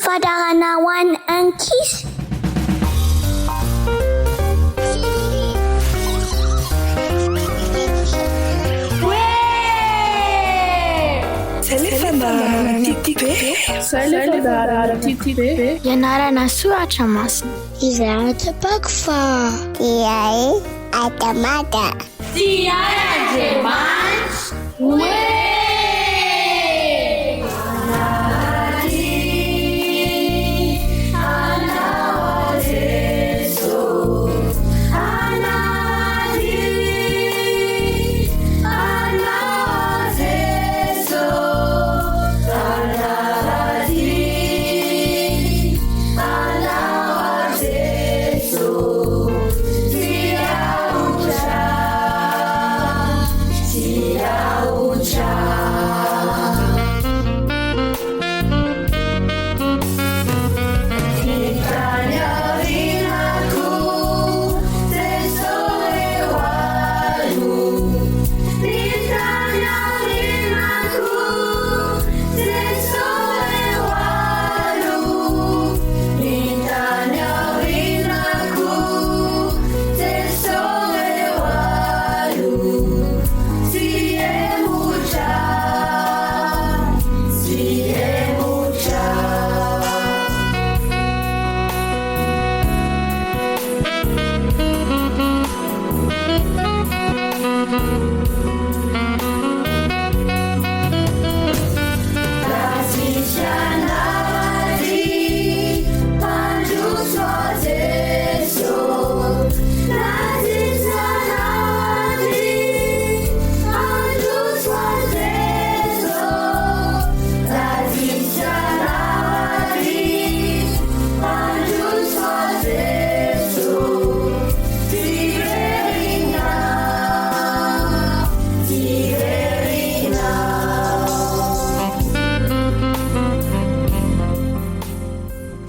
Fadarana ho an'ny ankizy. Zay le fandaharana tiako be. Zay le fandaharana tiako be. Ianarana soratra masina. Izay atsapako fa. Dia e adamada. Tia ahy Andriamanitra. Hoe.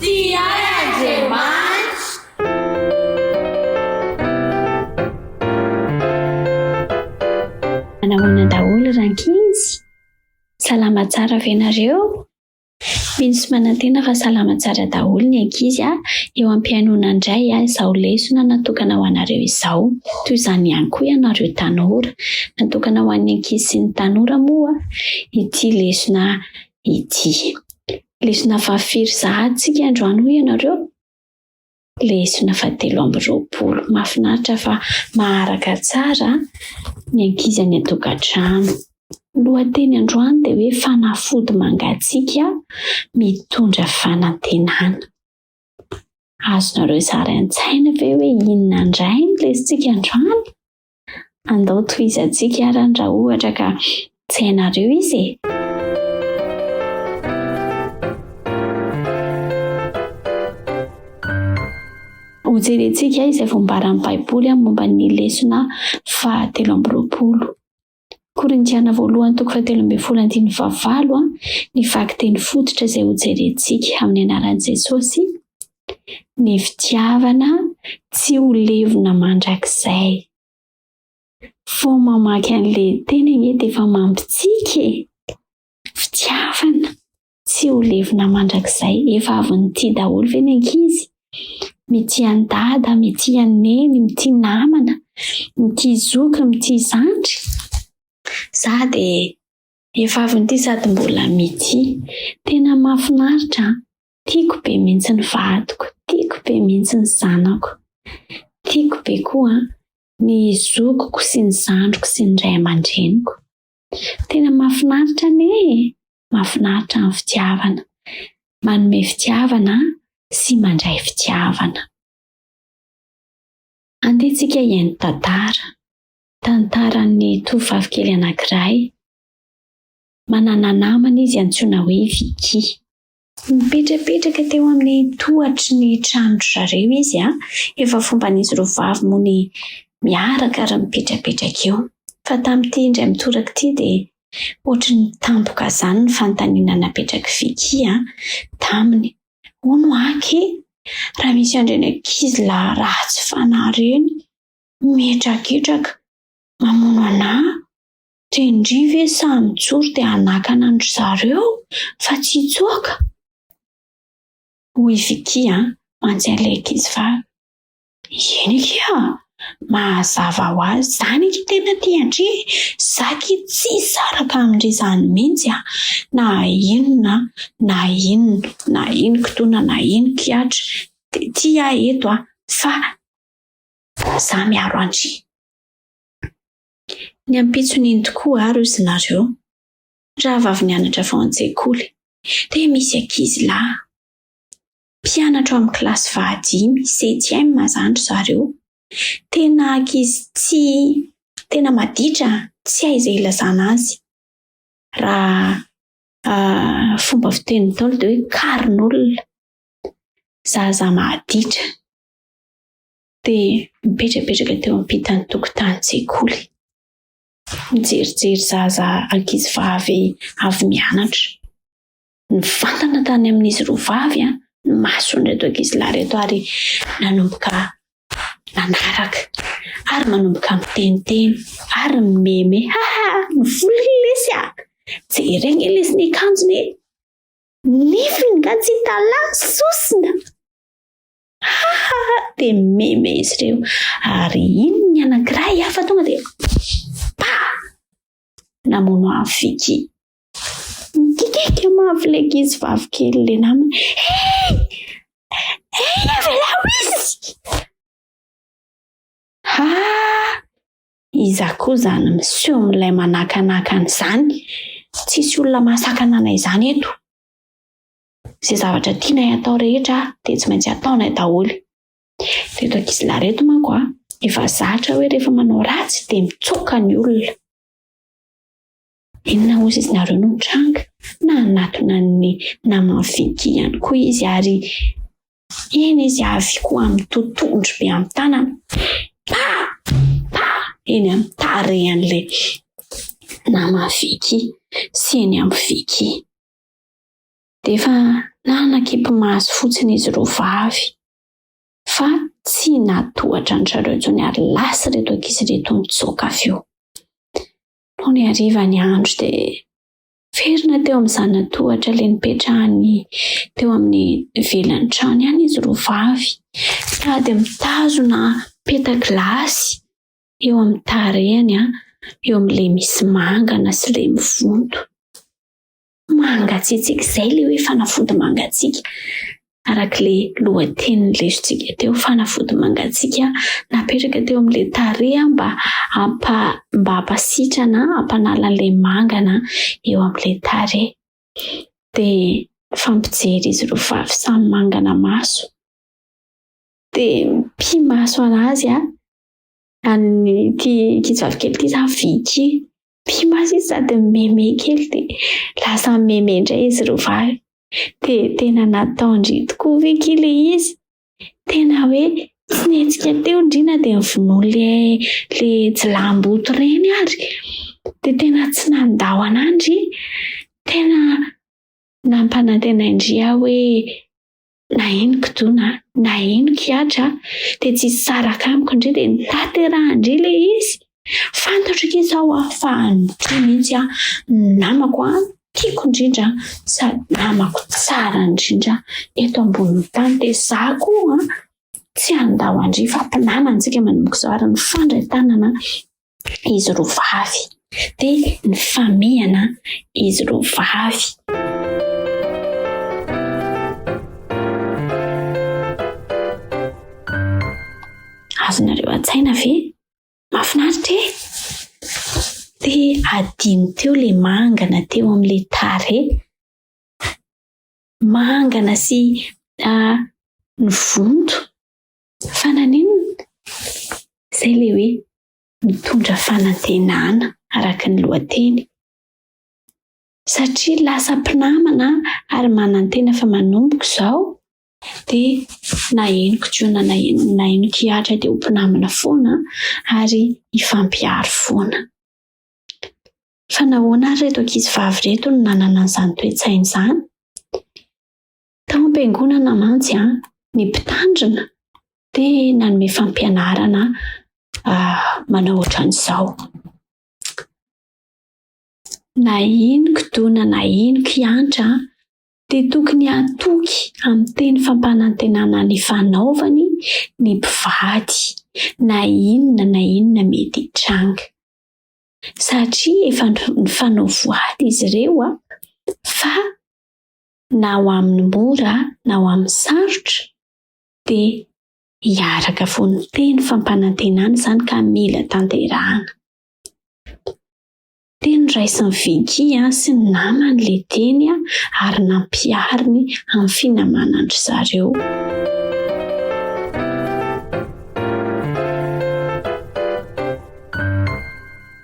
Tia ahy Andriamanitra. Manahoana daholo rankizy? Salama tsara ve nareo? Mino sy manantena fa salama tsara daholo ny ankizy a! Eo am-pihainoana indray izao lesona natokana ho anareo izao. Toy izany ihany koa ianareo tanora. Natokana ho an'ny ankizy sy ny tanora moa ity lesona ity. Lesona fahafiry sahady tsika androany hoy ianareo? Lesona fahatelo 23. Mahafinaritra fa maharaka tsara ny ankizy any an-tokantrano. Lohateny androany dia hoe fanafody mangatsiaka mitondra fanantenana. Azonareo sary an-tsaina ve hoe inona indray ny lesintsika androany? Andao tohizantsika ary raha ohatra ka tsy hainareo izy e! Hojerentsika izay voambaran'ny Baiboly momba ny lesona fahatelo amby 20. Korintiana voalohany toko fahatelo ambin'ny folo andininy fahavalo ny vakiteny fototra izay hojerentsika amin'ny anaran'i Jesosy. Ny fitiavana tsy ho levona mandrakizay. Vao mamaky an'ilay teny anie dia efa mampitsiky e! Fitiavana tsy ho levona mandrakizay. Efa avy nitia daholo ve ny ankizy? Mitia an'i dada, mitia an'i neny, mitia namana, mitia zoky, mitia zandry. Za dia efa avy nitia sady mbola mitia. Tena mahafinaritra an! Tiako be mihitsy ny vadiko, tiako be mihitsy ny zanako, tiako be koa ny zokiko sy ny zandriko sy ny ray aman-dreniko. Tena mahafinaritra anie e! Mahafinaritra ny fitiavana. Manome fitiavana sy mandray fitiavana. Andeha tsika hihaino tantara. Tantaran'ny tovovavy kely anankiray. Manana namana izy antsoina hoe Vicky. Nipetrapetraka teo amin'ny tohatry ny tranon-dry zareo izy. Efa fomban'izy roa vavy moa ny miaraka ary mipetrapetraka eo. Fa tamin'ity indray mitoraka ity dia ohatry ny tampoka izany ny fanontaniana napetrak'i Vicky taminy. Hono aky, raha misy an'ireny ankizilahy ratsy fanahy ireny mihetraketraka mamono anà, dia ndry ve sahy mijoro dia hanakana an-dry zareo fa tsy hitsoaka? Hoy i Vicky mantsy an'ilay ankizivavy. Eny akia! Mazava ho azy, izany akia tena tia an-dry e! Za akia tsy hisaraka amin-dry izany mihitsy a! Na inona na inona, na ino kidona na ino kiatra, dia tia aho eto a! Fa za miaro an-dry. Ny ampitson'iny tokoa ary hozy nareo, rahavavy nianatra avy ao an-tsekoly, dia misy ankizy lahy, mpianatra ao amin'ny kilasy fahadimy, septième, izany ry zareo. Tena ankizy tsy, tena maditra, tsy hay izay ilazana azy. Raha fomba fitenin'ny Ntaolo dia hoe karin'olona, zaza maditra. Dia mipetrapetraka teo ampitan'ny tokotanin-tsekoly. Nijerijery zaza ankizivavy avy mianatra. Nivantana tany amin'izy roa vavy ny mason'ireto ankizilahy ireto ary nanomboka nanaraka ary manomboka miteniteny ary mimeme. Haha! Ny volony lesy a! Jereo ange lesy ny akanjony e! Nifiny nga tsy hita lahy, sosona! Hahaha! Dia mimeme izy ireo. Ary iny ny anankiray hafa tonga dia pa! Namono an'i Vicky. Nikikika mafy ilay ankizy vavy kely ilay namany. Hey! Hey, avelao izy! Ha! Iza koa izany miseho milay manakanakana izany? Tsisy olona mahasakana anay izany eto. Izay zavatra tianay atao rehetra dia tsy maintsy ataonay daholo. Ireto ankizilahy ireto manko a, efa zatra hoe rehefa manao ratsy dia mitsoaka ny olona. Inona hozy izy nareo no nitranga? Nanatona ny naman'i Vicky ihany koa izy ary eny izy avy koa amin'ny totohondry be amin'ny tanana. Pa! Pa! Eny amin'ny tarehan'ilay naman'i Vicky sy eny amin'i Vicky. Dia efa nanakipy maso fotsiny izy roa vavy fa tsy natohatra an-dry zareo intsony ary lasa ireto ankizy ireto nitsoaka avy eo. Nony hariva ny andro dia niverina teo amin'ny zanatohatra ilay nipetrahany teo amin'ny ivelan'ny trano ihany izy roa vavy sady mitazona peta-gilasy eo amin'ny tarehiny, eo amin'ilay misy mangana sy ilay mivonto. Mangatsiatsiaka, izay ilay hoe fanafody mangatsiaka araka ilay lohatenin'ny lesontsika teo, fanafody mangatsiaka napetraka teo amin'ilay tarehy mba hampa mba hampasitrana, hampanala an'ilay mangana eo amin'ilay tarehy. Dia nifampijery izy roa vavy samy mangana maso. Dia mipi-maso an'azy an'ity ankizivavy kely ity izany Vicky. Mpimasy izy sady mimeme kely dia lasa mimeme indray izy roa vavy. Dia tena nataon-dry tokoa ve akia ilay izy? Tena hoe tsy nihetsika teo ndry na dia novonoin'ilay ilay jiolahimboto ireny ary. Dia tena tsy nandao anà ndry. Tena nampanantenain-dry aho hoe na ino kidona na ino kihatra dia tsy hisaraka amiko ndry dia notanterahan-dry ilay izy. Fantatro akia izao aho fa ndry mihitsy aho ny namako an, tiako indrindra sady namako tsara indrindra eto ambonin'ny tany dia izaho koa an tsy handao an-dry fa mpinamana isika manomboka izao ary nifandray tanana izy roa vavy dia nifamehana izy roa vavy. Azonareo an-tsaina ve? Mahafinaritra e! Dia adino teo ilay mangana teo amin'ilay tarehy. Mangana sy nivonto. Fa naninona? Izay ilay hoe mitondra fanantenana araka ny lohateny. Satria lasa mpinamana ary manantena fa manomboka izao dia na henoko Jona na na henoko Hihatra dia ho mpinamana foana ary hifampiaro foana. Fa nahoana ary ireto ankizy vavy ireto no nanana an'izany toe-tsaina izany? Tao am-piangonana mantsy ny mpitandrina dia nanome fampianarana manao ohatran'izao. Na ino kidona na ino kiantra. Dia tokony hatoky amin'ny teny fampanantenana nifanaovany ny mpivady, na inona na inona mety hitranga. Satria efa nifanao voady izy ireo fa na ho amin'ny mora na ho amin'ny sarotra dia hiaraka foana. Teny fampanantenana izany ka mila tanterahana. Dia noraisin'i Vicky sy ny namany ilay teny ary nampihariny amin'ny finamanan-dry zareo.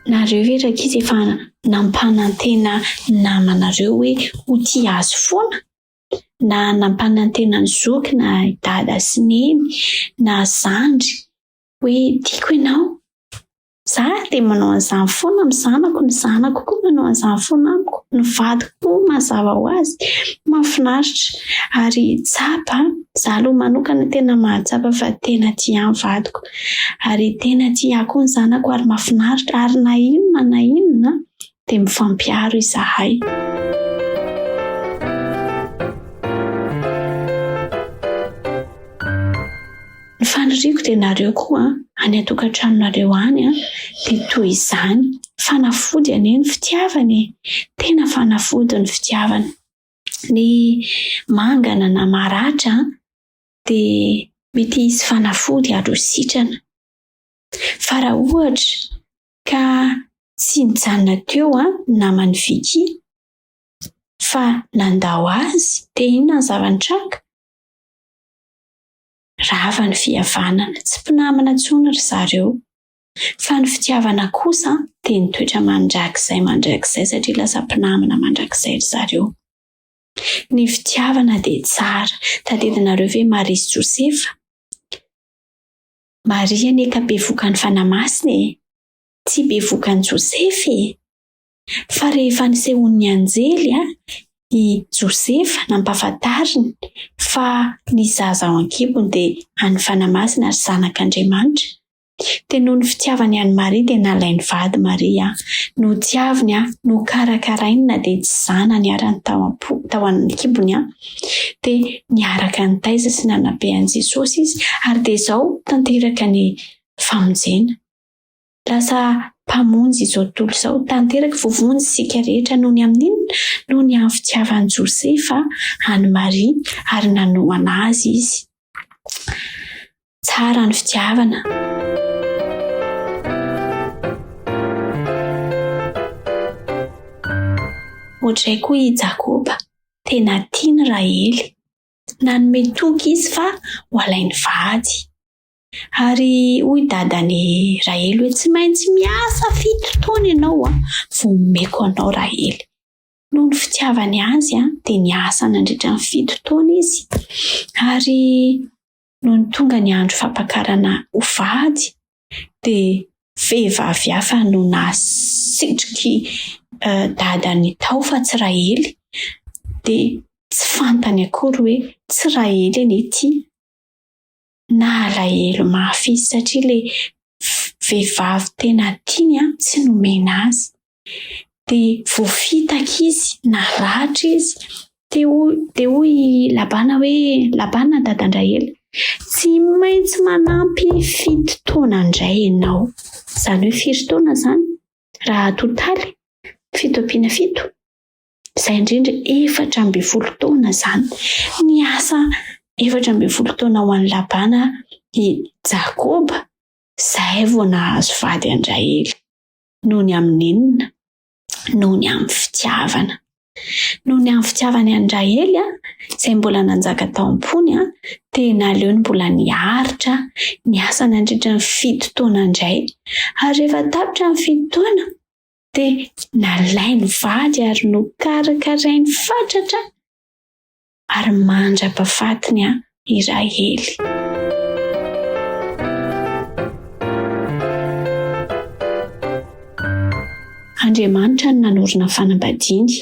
Nareo ve rankizy efa nampanantena ny namanareo hoe ho tia azy foana? Na nampanantena ny zoky na i dada sy neny na zandry hoe tiako ianao? Za dia manao an'izany foana amin'ny zanako, ny zanako koa manao an'izany foana amiko, ny vadiko koa mazava ho azy. Mahafinaritra ary tsapa, za aloha manokana tena mahatsapa fa tena tia ahy ny vadiko ary tena tia ahy koa ny zanako ary mahafinaritra ary na inona na inona dia mifampiaro izahay. Ny faniriako dia nareo koa any an-tokantranonareo any dia toy izany. Fanafody anie ny fitiavana e! Tena fanafody ny fitiavana. Ny mangana na maratra dia mety hisy fanafody ary ho sitrana. Fa raha ohatra ka tsy nijanona teo ny naman'i Vicky fa nandao azy dia inona ny zava-nitranga? Rava ny fihavanana, tsy mpinamana intsony ry zareo. Fa ny fitiavana kosa dia nitoetra mandrakizay mandrakizay satria lasa mpinamana mandrakizay ry zareo. Ny fitiavana dia tsara. Tadidinareo ve Maria sy Josefa? Maria anie ka bevokan'ny Fanahy Masina e! Tsy bevokan'i Josefa e! Fa rehefa nisehoan'ny anjely i Josefa nampahafantariny fa ny zaza ao an-kibony dia an'ny Fanahy Masina ary zanak'Andriamanitra, dia noho ny fitiavany an'i Maria dia nalainy vady Maria, notiaviny, nokarakarainy na dia tsy zanany ara ny tao am-po, tao an-kibony, dia niaraka nitaiza sy nanabe an'i Jesosy izy ary dia izao tanteraka ny famonjena. Lasa Mpamonjy izao tontolo izao. Tanteraka, voavonjy isika rehetra noho ny amin'inona? Noho ny amin'ny fitiavan'i Josefa an'i Maria ary nanohana azy izy. Tsara ny fitiavana. Ohatr'izay koa i Jakoba, tena tiany Rahely. Nanome toky izy fa ho alainy vady. Ary hoy dadan'i Rahely hoe tsy maintsy miasa fito taona ianao vao omeko anao Rahely. Noho ny fitiavany azy dia niasa nandritra ny fito taona izy. Ary nony tonga ny andro fampakarana ho vady dia vehivavy hafa no nasitrik'i dadany tao fa tsy Rahely. Dia tsy fantany akory hoe tsy Rahely anie ity. Nalahelo mafy izy satria ilay vehivavy tena tiany tsy nomena azy. Dia voafitaka izy, naratra izy. Dia hoy, dia hoy i Labana hoe, Labana dadan-dRahely, tsy maintsy manampy fito taona indray ianao. Izany hoe firy taona izany? Raha atotaly, fito ampiana fito? Izay indrindra, 14 taona izany. Niasa 14 taona ho an'i Labana i Jakoba, izay vao nahazo vady an-dRahely. Noho ny amin'ny inona? Noho ny amin'ny fitiavana. Noho ny amin'ny fitiavany an-dRahely, izay mbola nanjaka tao am-pony, dia naleony mbola niaritra niasa nandritra ny fito taona indray. Ary rehefa tapitra ny fito taona, dia nalainy vady ary nokarakarainy fatratra ary mandra-pahafatiny i Rahely. Andriamanitra no nanorina ny fanambadiany,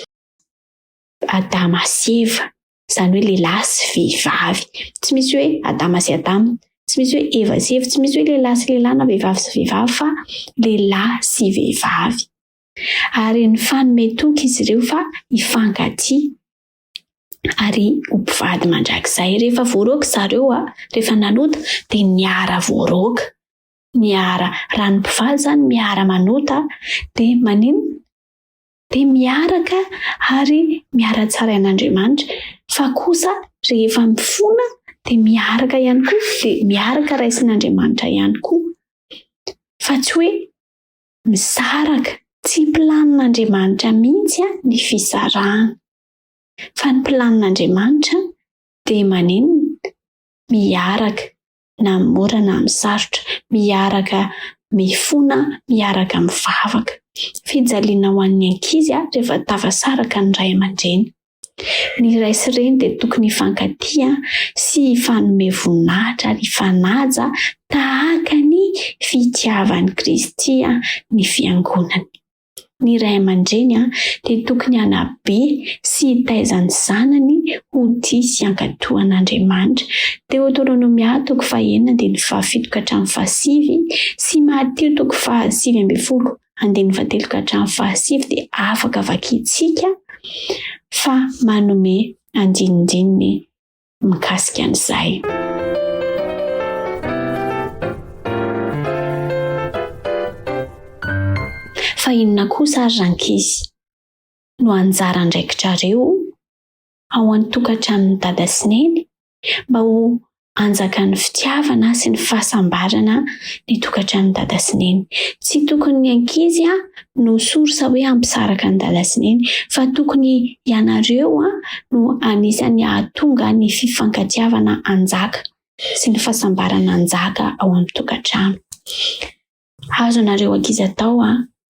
Adama sy Eva. Izany hoe lehilahy sy vehivavy. Tsy misy hoe Adama sy Adama, tsy misy hoe Eva sy Eva, tsy misy hoe lehilahy sy lehilahy na vehivavy sy vehivavy fa lehilahy sy vehivavy. Ary nifanome toky izy ireo fa hifankatia. Ary ho mpivady mandrakizay. Rehefa voaroaka zareo, rehefa nanota, dia niara voaroaka. Miara, raha ny mpivady izany miara manota dia maninona? Dia miaraka ary miara tsarain'Andriamanitra. Fa kosa rehefa mifona dia miaraka ihany koa, dia miaraka raisin'Andriamanitra ihany koa. Fa tsy hoe misaraka. Tsy planin'Andriamanitra mihitsy ny fisarahana. Fa ny planin'Andriamanitra dia maninona? Miaraka. na amin'ny mora na amin'ny sarotra, miaraka mifona, miaraka mivavaka. Fijaliana ho an'ny ankizy rehefa tafasaraka ny ray aman-dreny. Ny ray sy reny dia tokony hifankatia sy hifanome voninahitra ary hifanaja tahaka ny fitiavan'i Kristy ny fiangonany. Ny ray aman-dreny dia tokony hanabe sy hitaiza ny zanany ho tia sy hankatò an'Andriamanitra. Deoteronomia toko fahenina andininy fahafito ka hatramin'ny fahasivy sy Matio toko fahasivy ambin'ny folo andininy fahatelo ka hatramin'ny fahasivy dia afaka vakintsika fa manome andinindininy mikasika an'izay. Fa inona kosa ary rankizy no anjara andraikitrareo ao an-tokantranon'i Dada sy Neny mba ho hanjakan'ny fitiavana sy ny fahasambarana ny tokantranon'i Dada sy Neny. Tsy tokony ny ankizy no source hoe hampisaraka an'i Dada sy Neny fa tokony ianareo no anisan'ny hahatonga ny fifankatiavana hanjaka sy ny fahasambarana hanjaka ao amin'ny tokantrano. Azonareo ankizy atao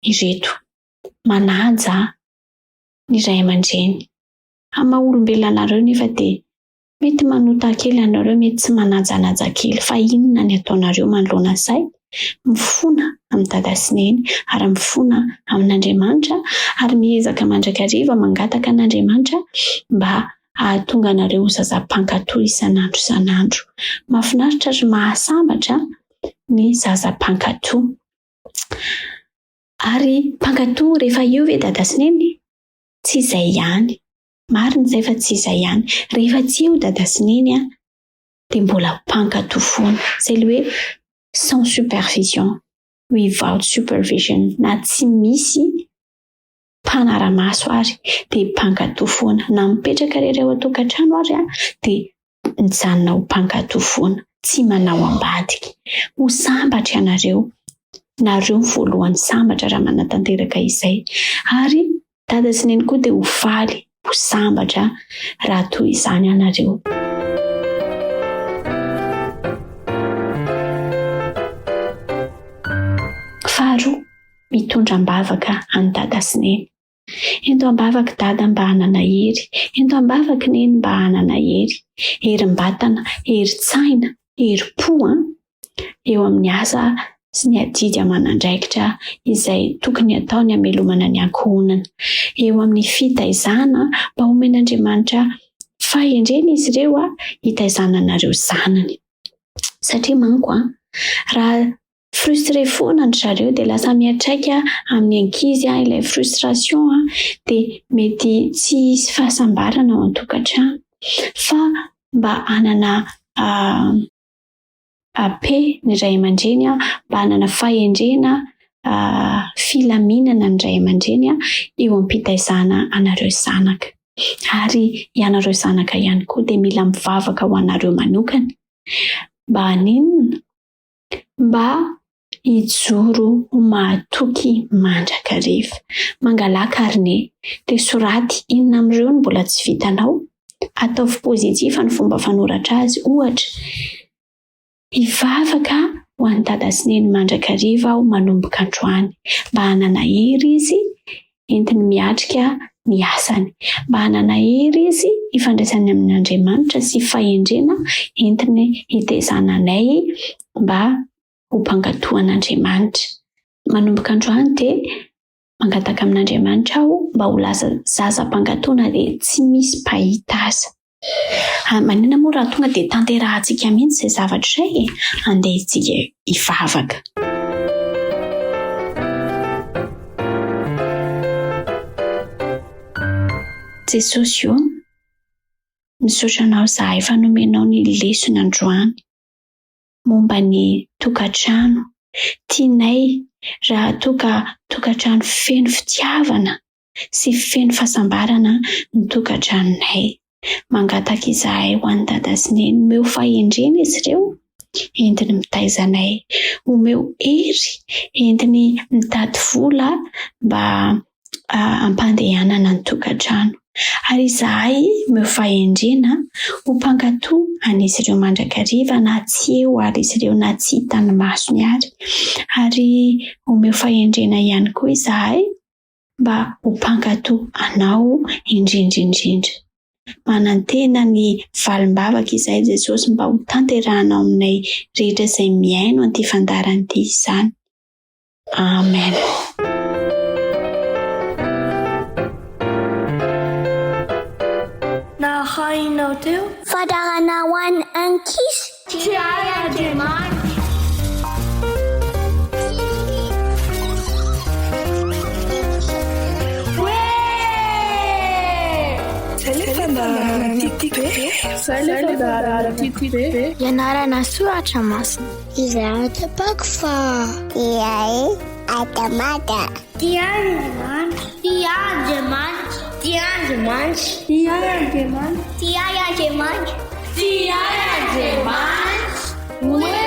ireto, manaja ny ray aman-dreny. Amin'ny maha olombelona anareo nefa dia Mety manota kely ianareo, mety tsy manajanaja kely, fa inona ny ataonareo manoloana an'izay? Mifona amin'i Dada sy Neny, ary mifona amin'Andriamanitra, ary miezaka mandrakariva mangataka an'Andriamanitra mba hahatonga anareo ho zaza mpankato isan'andro isan'andro. Mahafinaritra ary mahasambatra ny zaza mpankato. Ary mpankato rehefa eo ve Dada sy Neny? Tsy izay ihany. Marina izay fa tsy izay ihany. Rehefa tsy eo dada sy neny an, dia mbola mpankato foana. Izay ilay hoe sans supervision, without supervision, na tsy misy mpanara-maso ary dia mpankato foana. Na mipetraka irery ao an-tokantrano ary an, dia mijanona ho mpankato foana, tsy manao ambadika. Ho sambatra ianareo, nareo ny voalohany sambatra raha manatanteraka izay. Ary Dada sy Neny koa dia ho faly, ho sambatra raha toy izany ianareo. Faharoa, mitondra am-bavaka an'i Dada sy Neny. Ento am-bavaka Dada mba hanana hery, ento am-bavaka Neny mba hanana hery, herim-batana, herin-tsaina, herim-po an! eo amin'ny asa sy ny adidy aman'andraikitra izay tokony hataony hamelomana ny ankohonana. Eo amin'ny fitaizana mba homen'Andriamanitra fahendrena izy ireo hitaizana anareo zanany. Satria manko an, raha frustré foana an-dry zareo dia lasa miantraika amin'ny ankizy ilay frustration dia mety tsy hisy fahasambarana ao an-tokantrano. Fa mba hanana paix ny ray aman-dreny, mba hanana fahendrena, filaminana ny ray aman-dreny eo am-pitaizana anareo zanaka. Ary ianareo zanaka ihany koa dia mila mivavaka ho anareo manokana. Mba haninona? Mba hijoro ho mahatoky mandrakariva. Mangalà karne, dia soraty inona amin'ireo no mbola tsy vitanao. Ataovy positif ny fomba fanoratra azy. Ohatra, hivavaka ho an'i Dada sy Neny mandrakariva aho manomboka androany, mba hanana hery izy entiny miatrika ny asany, mba hanana hery izy hifandraisany amin'Andriamanitra sy fahendrena entiny hitezana anay mba ho mpankato an'Andriamanitra. Manomboka androany dia mangataka amin'Andriamanitra aho mba ho lasa zaza mpankato na dia tsy misy mpahita aza. Ah, maninona moa raha tonga dia tanterahantsika mihitsy izay zavatra izay e? Andeha isika hivavaka. Jesosy ô! Misaotra anao izahay fa nomenao ny lesona androany momba ny tokantrano. Tianay raha toa ka tokantrano feno fitiavana sy feno fahasambarana ny tokantranonay. Mangataka izahay ho an'i Dada sy Neny, omeo fahendrena izy ireo entiny mitaiza anay. Omeo hery entiny mitady vola mba hampandehanana ny tokantrano. Ary izahay omeo fahendrena ho mpankato an'izy ireo mandrakariva na tsy eo ary izy ireo na tsy hitan'ny masony ary. Ary omeo fahendrena ihany koa izahay mba ho mpankato anao indrindra indrindra. Manantena ny valim-bavaka izahay Jesosy mba ho tanterahanao aminay rehetra izay mihaino an'ity fandaharana ity izany. Amen. Narahinao teo. Fandaharana ho an'ny ankizy. Tsy hay Andriamanitra. Zay le fandaharana tiako be. Zay le fandaharana tiako be. Ianarana soratra masina. Izaho tapako fa. Iay Adamada. Tia Andriamanitra. Tia Andriamanitra. Tia Andriamanitra. Tia Andriamanitra. Tia Andriamanitra. Tia Andriamanitra. Hoe.